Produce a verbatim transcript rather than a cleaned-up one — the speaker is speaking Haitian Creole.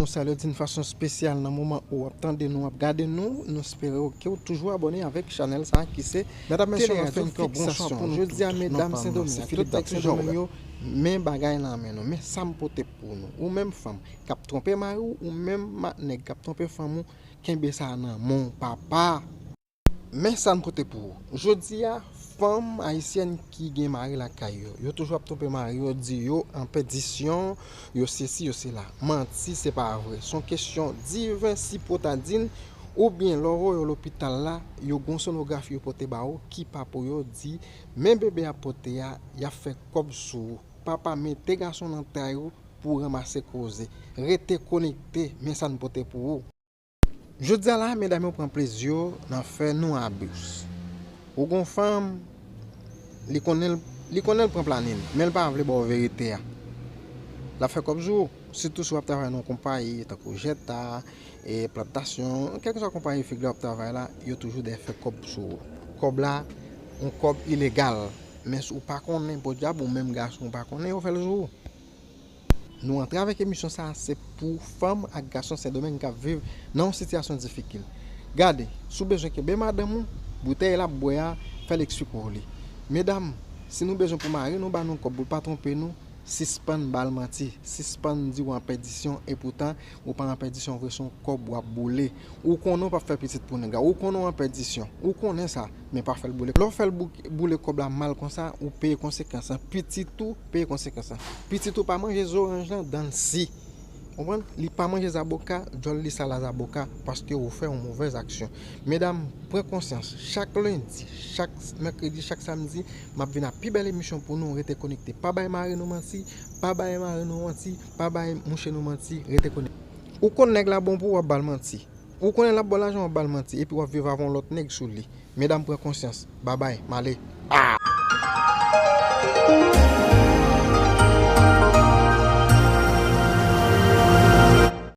Nou salye w d'une façon spéciale nan moman ou ap tande nou, ap gade nou. Nou espere ke w toujou abòne avèk chanèl sa a ki se Medam, mesye, Tele Radio Fiksasyon. Jodi a, medam Sendomeng ak tout nèg Sendomeng yo, men bagay nan men nou. Men sa m pote pou nou. Ou menm fanm k ap twonpe mari w, ou menm ma-, nèg k ap twonpe fanm ou, kenbe sa nan men w, papa. Men sa n pote pou ou. Jodi a, fanm ayisyèn ki gen mari lakay yo, yo toujou ap twonpe mari yo, di yo an pèdisyon, yo sesi, yo sela. Manti, se pa vre. Se yon kesyon diven si pwotadin, oubyen lè w voye yo lopital la, yo gen yon sonografi yo pote ba ou ki pa pou yo, di, men bebe ap pote a, y ap fè kòb sou ou. Papa, mete gason nan tay ou pou w ranmase koze. Rete konekte, men sa n pote pou ou. Jodi a la, medam yo pran plezi yo nan fè nou abuz. Ou gon fanm, li konnen l, li konnen l pran planin, men l pa vle ba w verite a. L ap fè kòb sou ou, sitou si w ap travay nan yon konpayi, tankou Jetta, e Plantasyon, kèlkeswa konpayi figi w ap travay la, yo toujou dèyè fè kòb sou ou. Kòb la, yon kòb ilegal, men si w pa konnen, podyab, ou menm gason, ou pa konnen, yo fè l sou ou. Nou antre avèk emisyon sa a, se pou fanm ak gason Sendomeng k ap viv nan yon sitiyasyon difikil. Gade, si w bezwen kenbe madanm ou, boutèy l ap bwè a, fè l eksplike w li. Medam, si nou bezwen pou mari nou ba nou kòb pou l pa twonpe nou, sispann ba l manti, sispann di w an pèdisyon, epoutan, ou pa an pèdisyon vre, se yon kòb w ap boule. Ou konnen w p ap fè pitit pou nèg la. Ou konnen w an pèdisyon. Ou konnen sa, men pa fè l boule. Lè w fè l bou-, boule kòb la mal konsa, ou peye konsekans lan. Pitit ou peye konsekans lan. Pitit ou pa manje zoranj lan, dan l si. Konprann? Li pa manje zaboka, djòl li sal a zaboka, paske ou fè yon movèz aksyon. Medam, pran konsyans. Chak lendi, chak mèkredi, chak samdi, m ap vin ak pi bèl emisyon pou nou. Rete konekte. Pa bay mari nou manti, pa bay mari nou manti, pa bay mouche nou manti. Rete konekte. Ou konn nèg la bon pou ou, w ap ba l manti. Ou konnen l ap ba w lajan, w ap ba l manti, epi w ap viv avè yon lòt nèg sou li. Medam, pran konsyans. Babay, m ale. Ah!